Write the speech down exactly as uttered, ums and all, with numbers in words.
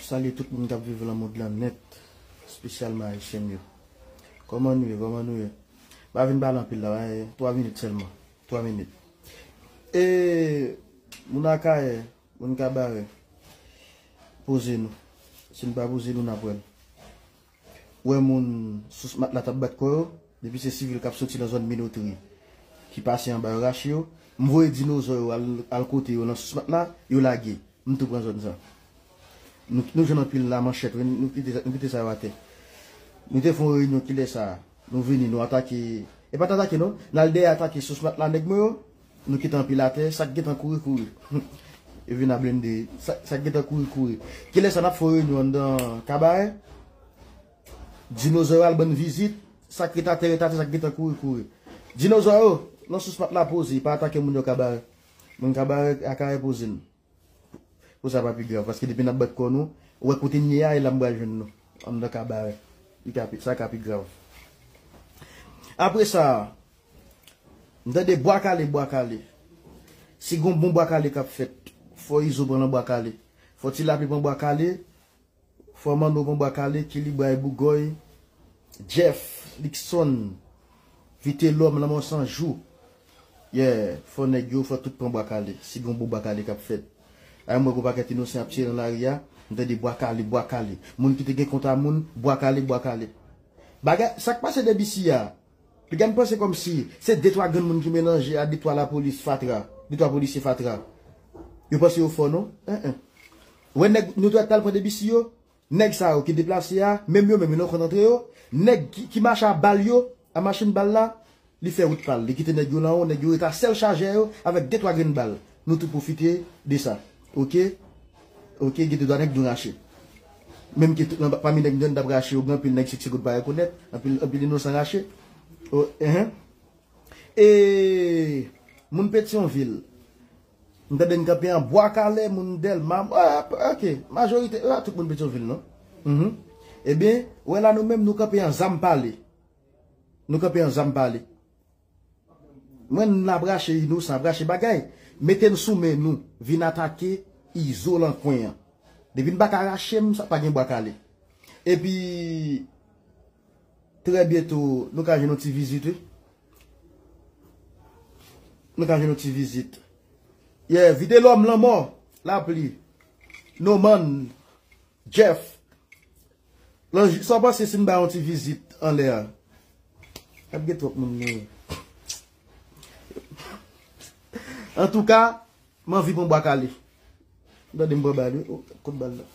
Salye tout moun k ap viv nan mond lan nèt, espesyalman Ayisyen m yo. Kòman nou ye? Kòman nou ye? M pa vin pale anpil la, e, twa minit sèlman. Twa minit. E, moun Akayè, moun Kabarè, poze nou. Si n pa poze nou, n ap wè l. Wè moun sous matla t ap bat kò yo, depi se sivil k ap soti nan zòn Minotri, ki pase anba yo rache yo, m voye dinozò yo al, al kote yo nan sous matla, yo lage. M tou pran zòn sa. Nou, nou jwenn anpil lamanchèt, wi, nou kite, nou kite sa yo atè. Nou te fè yon reyinyon kilè sa a. Nou vini, nou atake. E pa t atake, non. N al dèyè atake sous matla nèg mwen yo. Nou kite anpil atè. Sa k gentan kouri, kouri. Yo vin a blende. Sa, sa k gentan kouri, kouri. Kilè sa n ap fè yon reyinyon anndan Kabarè? Dinozò yo al ban n vizit. Sa k ret atè, ret atè. Sa k gentan kouri, kouri. Dinozò yo, nan sous matla poze. Pa atake moun yo Kabarè. Moun Kabarè, Akayè poze n. Pou sa pa pi grav, paske depi n ap bat kò nou, ou wè kote n ye a, e la m pral jwenn nou. Anndan Kabarè. Li ka pi, sa ka pi grav. Apre sa, m tande bwa kale, bwa kale. Si gon bon bwa kale k ap fèt, fò Izo pran nan bwa kale. Fò Ti Lapli pran bwa kale. Fò Manno pran bwa kale, Kilibray, Bougòy, Jeff, Luckson, Vitelòm, Lanmò San Jou. Yeah, fò nèg yo, fò tout pran bwa kale. Si gon bon bwa kale k ap fèt. Ay, m wè gon pakèt inosan ap tire nan lari a. M tande bwa kale, bwa kale. Moun ki te gen kont a moun, bwa kale, bwa kale. Bagay, sa k pase de bisi a? Piga m panse kòmsi se de twa grenn moun ki melanje a de twa lapolis fatra, de twa polisye fatra. Yo panse yo fò, non? En, en. Wè nèg nou dwèt al pran de bisi yo, nèg sa yo ki deplase a, menm yo menm yo nan kont antre yo, nèg ki, ki mache a bal yo, a machin bal la, li fè wout pa l. Li kite nèg yo lan wo, nèg yo ret a sèl chajè yo avèk de twa grenn bal. Nou tou pwofite de sa. Oke? Oke, gen de twa nèg nou rache. Menm ke tout nan, pami nèg nou t ap rache yo, gen anpil nèg sik sik ou pa rekonèt, anpil, anpil inosan rache. O, enhen. E moun Petyonvil, m tande n kanpe an Bwa Kale, moun Dèlma, a, oke, majorite, a, tout moun Petyonvil, non? Mhm. Ebyen, wè la nou menm, nou kanpe an Zam Pale. Nou kanpe an Zam Pale. Mwen, n ap rache inosan, ap rache bagay. Mete n sou men nou, vin atake Izo lan kwen an. Depi n pa ka rache m, sa pa gen Bwa Kale. Epi, trè byento, nou ka jwenn yon ti vizit, wi. Nou ka jwenn yon ti vizit. Yeah, Vitelòm, Lanmò, Lapli, Noman, Jeff, Lanji, sa w panse si n bay yon ti vizit anlè a? Ap gen twòp moun nou ye. Antouka, m anvi pran Bwa Kale. M tande m pran bal, wi. O, kot bal la?